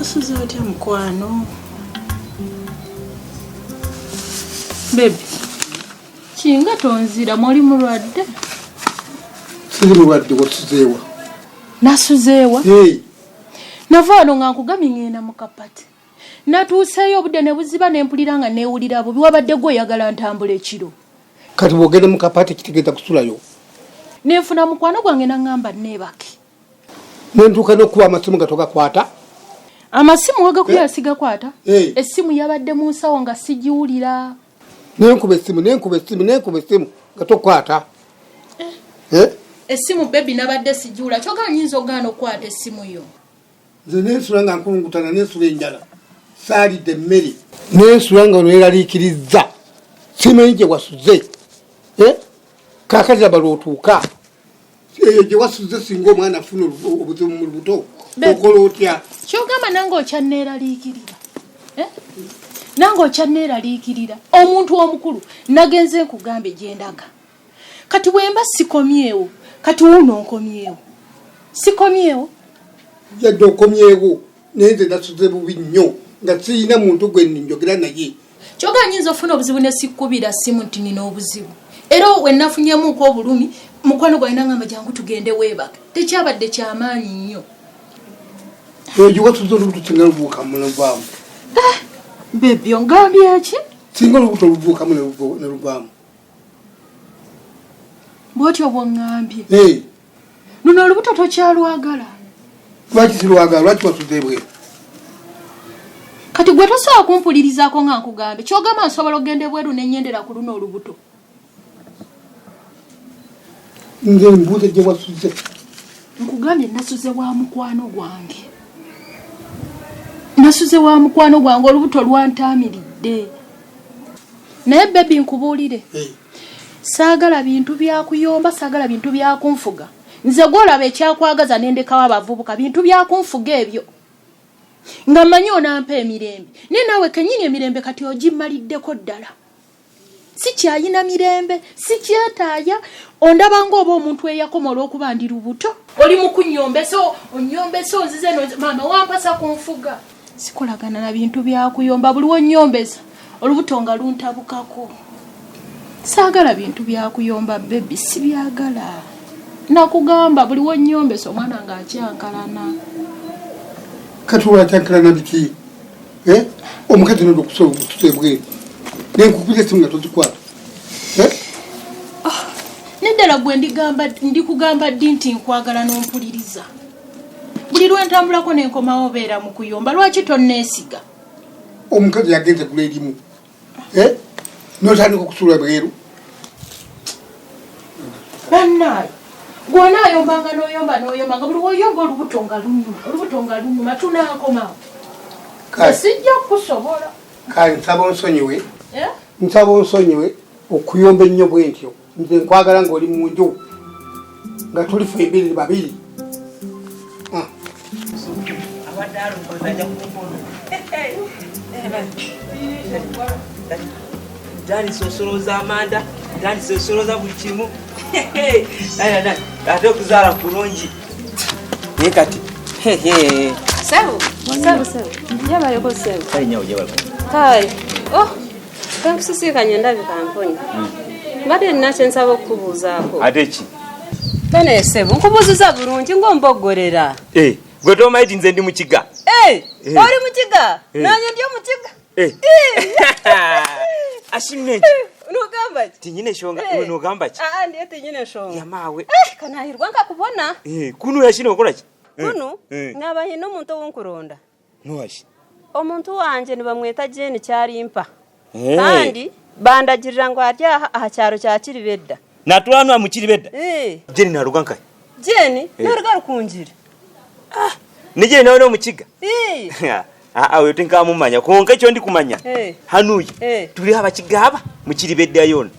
Osuze otya mukwano? Baby, kinga tonziramu oli mulwadde? Siri mulwadde wasuzeewa. Nasuzeewa? Hey. Nava wano nga nkugambye ngenda mu kapati. Natuuseeyo obudde ne buziba ne mpulira nga neewulira bubi wabadde gwe oyagala ntambula ekiro. Kati bw'ogenda mu kapati kitegeeza kusulayo. Nenfuna mukwano gwange nangamba neebake. Nentuuka n'okukuba amasimu nga togakwata. Amasimu wagakubye eh? sigakwata. Eh. Essimu yabadde mu nsawo nga sigiwulira. Nenkuba essimu nenkuba essimu nenkuba essimu nga tokwata. Eh? Essimu baby nabadde sigiwulira kyogamba nyinza okugaana okukwata essimu yo. Nze nensula nga nkulungutana nensula enjala saalidde emmere nensula nga neraliikirizza simanyi gye wasuze kakati laba lwotuuka eyo gye wasuze singa omwana afuna obuzibu mu lubuto okola otya kyogamba nange okyanneeraliikirira eh? Nange okyanneeraliikirira omuntu omukulu nagenze nkugambye gyendaga kati bwemba sikomyewo kati wuuno nkomyewo sikomyewo yadde okomyewo naye nze nasuze bubi nnyo nga sirina muntu gwe njogera naye kyoga nyinza ofuna obuzibu ne sikkubira simu nti nina obuzibu era wenafunyemuko obulumi mukwano gwange nangamba jangu tugende weebake tekyabadde kyamaanyi nnyo eyo giwasuze olubuto singa lubuukamu neluvaamu eh, bebi ongambye ki singa olubuto lubuukamu neluvaamu bwotyo bwoŋŋambye luno olubuto tokyalwagala lwaki sirwagala lwaki wasuze ebweru kati gwe tosobola kumpulirizaako nga nkugambye kyogamba nsobola okugenda ebweru nenyendera ku luno olubuto nze mbuuze gye wasuze nkugambye nasuze wa mukwano gwange nasuze wa mukwano gwange olubuto lwantaamiridde naye bebi nkubuulire saagala bintu byakuyomba saagala bintu byakunfuga nze gwolaba ekyakwagaza nendekawo abavubuka bintu byakunfuga ebyo nga mmanyi onampa emirembe naye naawe kenyini emirembe kati ogimmaliddeko ddala sikyayina mirembe sikyetaaya ondaba ngaoba omuntu eyakoma olwokuba ndi lubuto oli mukunyombesa onyombesa onzize maama wampasa kunfuga sikolagana na bintu byakuyomba buli wonyombesa olubuto nga luntabukako saagala bintu byakuyomba bebi sibyagala nakugamba buli wonyombesa omwana nga akyankalana kati olwakyankalana biki eh? Omukazi noda okusobola ebweru nenkukubira esimu nga tozikwata eh? Ah, neddala gwe ndikugamba ddi nti nkwagala n'ompuliriza buli lwentambulako nenkomawo obeera mu kuyomba lwaki tonneesiga omukazi yagenze gula erimu eh? Notandika okusuula bweru bannaayo gwonayombanga noyomba noyombanga buli woyomba olubuto nga lunuma olubuto nga lunuma tunakomawo sijja kukusobola kale nsaba onsonyiwe eh? Nsaba onsonyiwe okuyomba ennyo bwentyo nze nkwagala ng'oli mu nju nga tuli fembiriri babiri ah. Ntandise osolooza amanda ntandise osolooza buli kimu ate okuzaala kulungi naye kati sebo sebo sebo jabaleko sebo kale oh kankusisikanye ndabika mponya mbadde nina kyensaba okukubuuzaako ate ki bane sebo nkubuuziza bulungi ng'omboggolera eh, gwe tomanyi ti nze ndi mukiga eh, eh. Oli mukiga nange ndi omukiga ashimenti nogamba ki tinyine eshonga iwe nogamba ki ah ndiye tinyine eshonga yamawe kanahirwa nkakubona kuno yashino okola ki kuno naba nyine omuntu owunkuronda nowashi omuntu wanje nibamweta Jane Kyarimpa kandi bandagirira ngu ari aha kyaro kya Kiribedda natwanwa mu Kiribedda Jane naruga nkaye Jane naruga Rukungira ah ni Jane nawe no mukiga awo tinkamumanya konka ekyo ndi kumanya hanuyi tuli abakigaba mu Kiribedda yona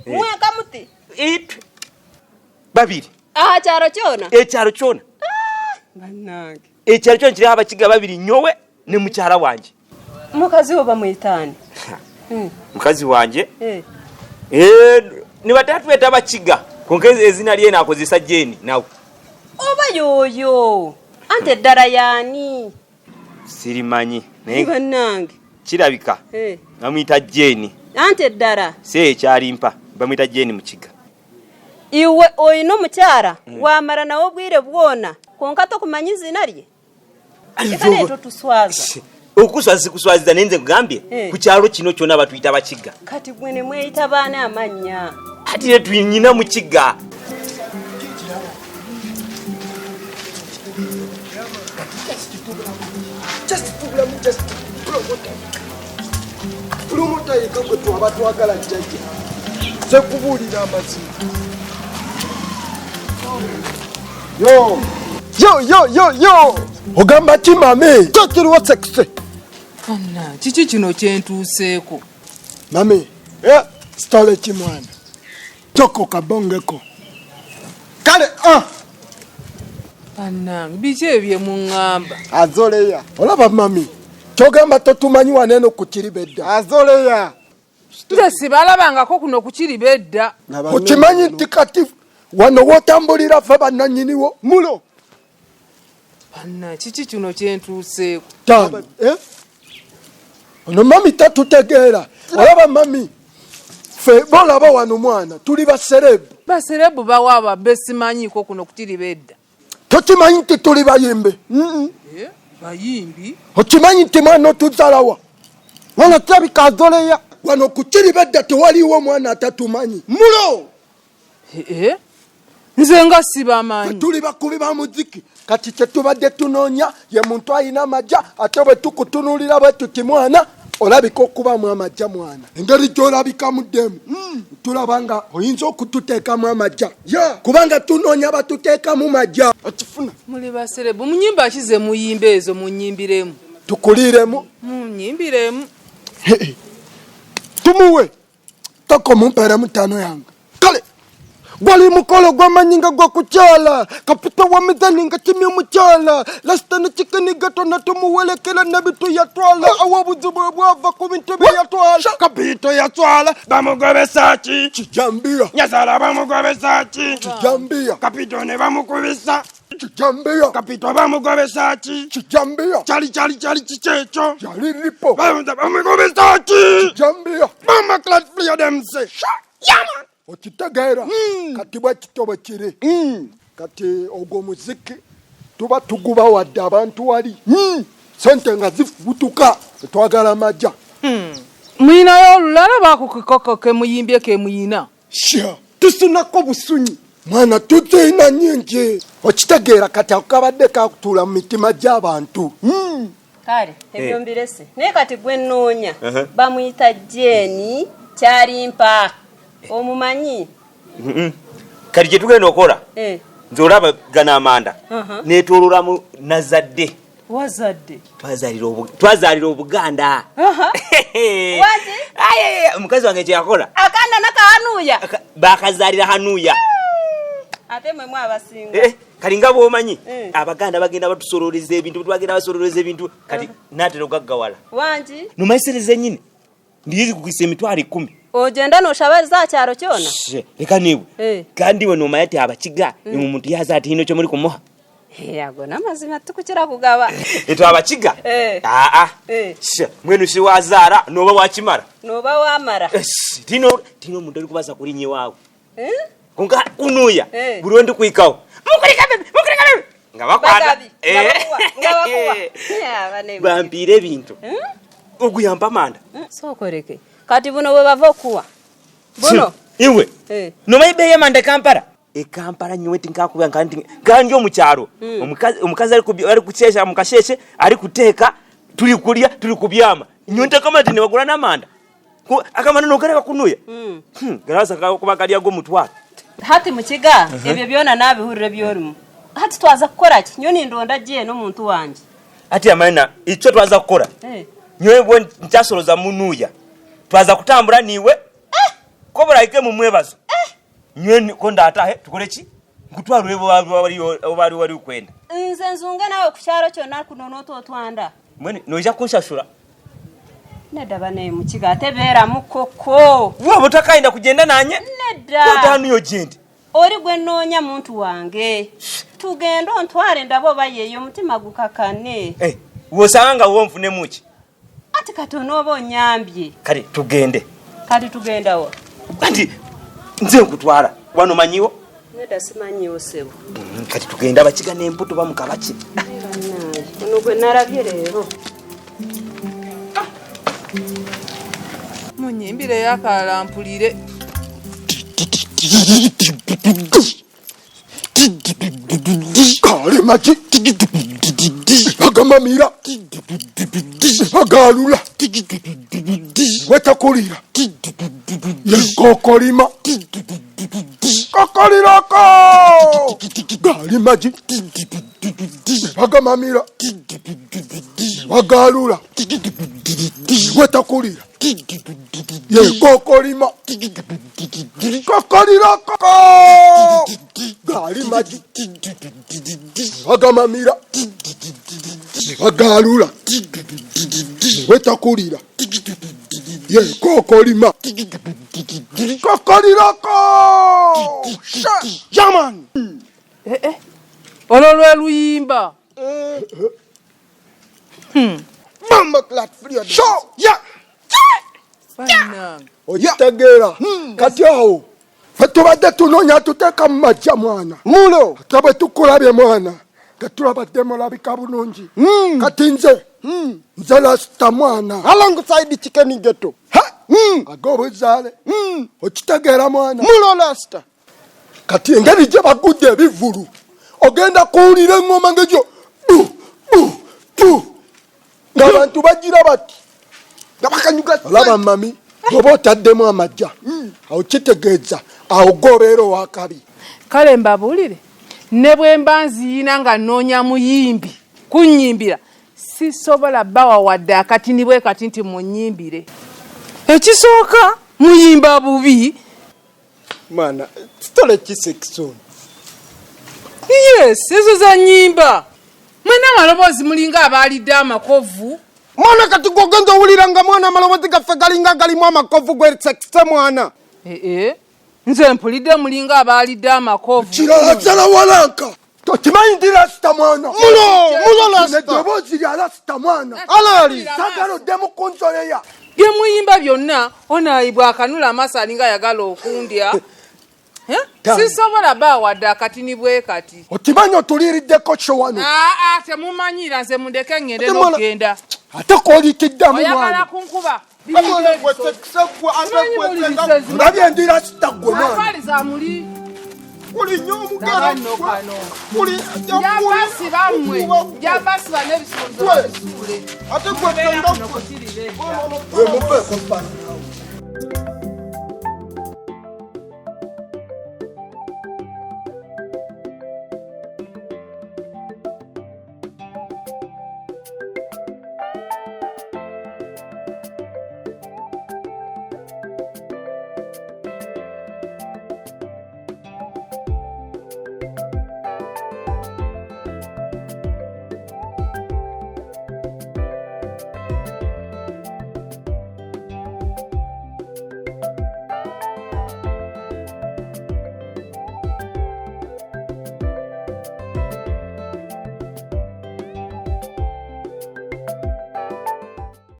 mweka muti itwe babiri aha kyaro kyona ekyaro kyona bannange ekyaro kyona kiri abakiga babiri nyowe ne mukyala wanje mukazi wo bamwitaani mukazi wanje ni batatweta abakiga konka ezina lye nakozesa Jane nawe oba yoyo ante eddala yaani Sirimanyi naye Bannange. Kirabika. Bamuyita Jane. Anti eddala. Si ekyalimpa, bamuyita Jane Mukiga. Iwe oyina omukyara wamara nawe obwire bwona konka tokumanya izina rye. Reka leero tuswaza. Okuswaza sikuswaziza naye nze nkugambye ku kyalo kino kyonna batuyita Bakiga. Kati gwe ne mweyita baani amannya? Ati ne tunyina Mukiga. Promota yekka gwe twaba twagala jjajja. Nze kubuulira amazima. Yo! Yo, yo, yo, yo! Ogamba ki mami? Kyo kiriwo sekise. Anna, kiki kino kye ntuuseeko? Mami, sitole ki mwana? Kyoko kabongeko. Kale, ah! Bannange, biki ebyo bye muŋŋamba? Azoleya. Olaba mami, kyogamba totumanyi wano eno ku kiriba edda. Azoleya. Nze sibalabangako kuno ku kiriba edda. Okimanyi nti kati wano w'otambulira ffe bannannyiniwo mulo. Banna, kiki kino kye ntuuseeko? Taano. Ono mami tatutegeera. Olaba mami, ffe bolaba wano mwana tuli baserebu. Baserebu bawa abo be simanyiiko kuno ku kiriba edda. Tokimanyi nti tuli bayimbi? Bayimbi? Okimanyi nti mwana otuzalawa? Mwana kirabika azoleya. Wano ku kiriba edda tewaliwo omwana atatumanyi. Mulo! Nze nga sibamanyi. Ffe tuli bakubi ba muziki. Kati kye tubadde tunoonya ye muntu alina amagya, ate bwe tukutunuulira bwe tuti mwana olabika okubamu amagya mwana. Engeri gy'olabikamu ddemu, tulaba nga oyinza okututeekamu amagya. Kubanga tunoonya batuteekamu magya. Okifuna? Muli baserebu, mu nnyimba ki ze muyimba ezo munnyimbiremu? Tukuliiremu? Munnyimbiremu. Tumuwe. Toko mumpeeremu ttaano yange. Kale. Gwali mukolo gw'amanyi nga gwa kukyala. Kapita wa mizani nga kimya omukyala. Lasita ne chicken gatona tumuwelekera na bintu yatwala. Awo obuzibu bwe bwava ku bintu bye yatwala. Kapito yatwala, bamugobesa ki? Kijambiya. Nyazala bamugobesa ki? Kijambiya. Kapito ne bamukubisa. Kijambiya. Kapito bamugobesa ki? Kijambiya. Kyali, kyali, kyali kiki ekyo? Kyali lipo. Bamugobesa ki? Kijambiya. Mama Clad Fleer dem say, Sha, yama. Okitegeera? Kati bwe kityo bwe kiri. Kati ogwo muziki tuba tuguba wadde abantu wali. Sente nga zifubutuka, twagala majja. Muyinayo olulala baakukikoko ke muyimbye ke muyina. Sha, tusunako busunyi. Mwana tuziina nnyingi. Okitegeera kati ako kabadde kakutuula mu mitima gy'abantu. Kale, ebyo mbirese. Naye kati gwe nnoonya, bamuyita Jane Kyalimpa. Omumanyi? Kati kye tugenda okukola, nze olaba gano amanda, neetooloolamu nazadde. Wazadde? Twazaalira Obuganda. Waki? Aye, omukazi wange kye yakola. Akaana nakahanuuya. Bakazaalira Hanuuya. Ate mwe mwabasinga. Kati nga bw'omanyi, Abaganda bagenda batusololeza ebintu, bagenda basololeza ebintu, kati naatera okugaggawala. Wangi? Nomayisereza ennyini. Ndiyizi kukisa emitwalo 10. Ogenda n'oshabaliza kyalo kyona? She, leka niwe. Kandi we nomanya ati abakiga, omuntu yaza ati hino kyomuli kumuha. Ago n'amazima tukukira kugaba. Etwe abakiga? Aa. She, mwenu si wazaara, noba wakimara. Noba wamara. Tino omuntu arikubaasa kurinnya ewaawe. Konka kunuya, buri we ndikuhikaho. Mukurika bebe, mukurika bebe. Nga bakwata. Bagabi, nga bakuwa, nga bakuwa. Ya, bane. Bampiire ebintu. Ogu yampa amanda. Sookoreke. Kati buno bwe bava okuwa. Buno. Iwe. Nomanyi ebbeeyi y'amanda e Kampala? E Kampala nyowe tinkakuba nka nti, nka ndi omu kyalo. Omukazi ari kukyesha mu kasheeshe, ari kuteeka, turi kurya, turi kubyama. Nyowe ntakamanya nti nibagura n'amanda. Ku, akamanda nokareba kunuya. Garabaasa kuba kari ag'omutwaro. Hati mukiga, ebyo byona nabihurira byorimu. Hati twaza kukora ki? Nyowe nindonda gye n'omuntu wangye. Hati amanyina, icyo twaza kukora. Nyowe bwe nkyasoroza munuya. Twaza kutambura niwe. Ko burahike mu mwebazo. Nyowe ko ndatahe tukore ki? Nkutwarure bo bari wari kwenda. Nze nzunge nawe ku kyalo kyonna kuno n'otwotwanda. Mwene noija kunshashura. Nedda bane mukiga ate beeramu koko. Waba otakayenda kugenda nanye? Nedda. Otanuyo ogende. Oli gwe nnoonya muntu wange. Tugende ontwale ndabe oba yeeyo omutima gukakane. Wosanga nga wo nfunemu ki? Ati kati onooba onyambye. Kale tugende. Kati tugenda wa? Anti nze nkutwala wano manyiwo? Nedda simanyiwo ssebo. Kati tugende abakiga n'emputu bamuka baki. Bannange ono gwe nalabye leero. Munyimbire akalala mpulire. Kalemaki agamamira agalula wetakulira yekokolima kokolirako galimagi agamamira agalula wetakulira yekokolima kokolirako gali magi agamamira agalula wetakulira yekokolima kokolirako German. Olwo lwe luyimba. Bamba clat free. Show. Yeah. Bannange. Okitegeera kati awo ffe tubadde tunoonya tuteeka mu majja mwana Mulo. ate bwe tukulabye mwana nga tulabadde mulabika bulungi kati nze nze lasita mwana Alongside chicken ghetto. Ha! Ag'obuzaale okitegeera mwana Mulo lasta. Kati engeri gye bagudde ebivvulu ogenda kuwulira eŋŋoma ngegyo bu bu bu ng'abantu bagira bati Nga bakanyuga. Olaba mami bw'oba otaddemu amajja awo kitegeeza awo gobeera owakabi. Kale mbabuulire ne bwe mba nziyina nga nnoonya muyimbi kunnyimbira sisobola bawa wadde akatini bwe kati nti munnyimbire. Ekisooka muyimba bubi. Mwana kitole kisekisoni. Yes, ezo za nnyimba. Mwena amaloboozi mulinga abaalidde amakovu. Mwana kati gwogenza owulira nga mwana amaloboozi gaffe galinga galimu amakovu gwe sekise mwana. Nze mpulidde mulinga abaalidde amakovu. Kirala zala walanka. Tokimanyi nti lasita mwana. Mulo, mulo lasita. Eddoboozi lya lasita mwana. Alali. Saagala oddemu kunzoleya. Bye muyimba byonna onaayibwa akanula amaaso alinga ayagala okundya. Sisobola bawadde akatini bwe kati. Okimanyi otuliiriddeko kyo wano. Aa, temumanyira nze mundeke ŋŋende n'okugenda. Ate k'oliitiddamu Oyagala mwana. kunkuba. Ndabye ndi lasita gwe mwana. Atwaliza muli. Kuli nnyo omugera. Kano kano. Kuli Njabasiba mmwe. Njabasiba n'ebisumuluzo babisuule. Ate gwe Mubeera senga kuno kukirira edda. Gwe muveeko bano.